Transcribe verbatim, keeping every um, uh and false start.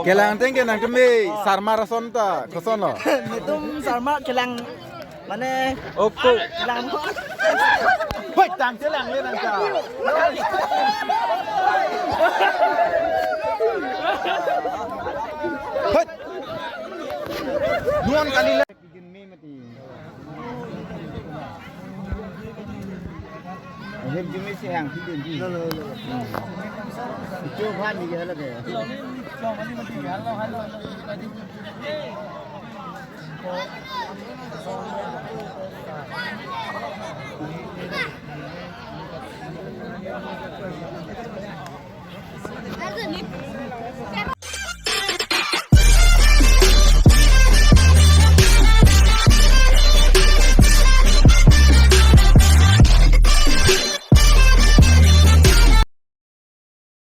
Kelang ateng ke nangkeme, sarmar ason ta, kosonlo? Netum sarmar kelang, mane, oko kelang. Hoi, tang kelang le nangka. Hoi. Nuan kali le. Ahem jumi si hang si din di. Lo, lo, lo. Hmm. Icho phan di hala ke.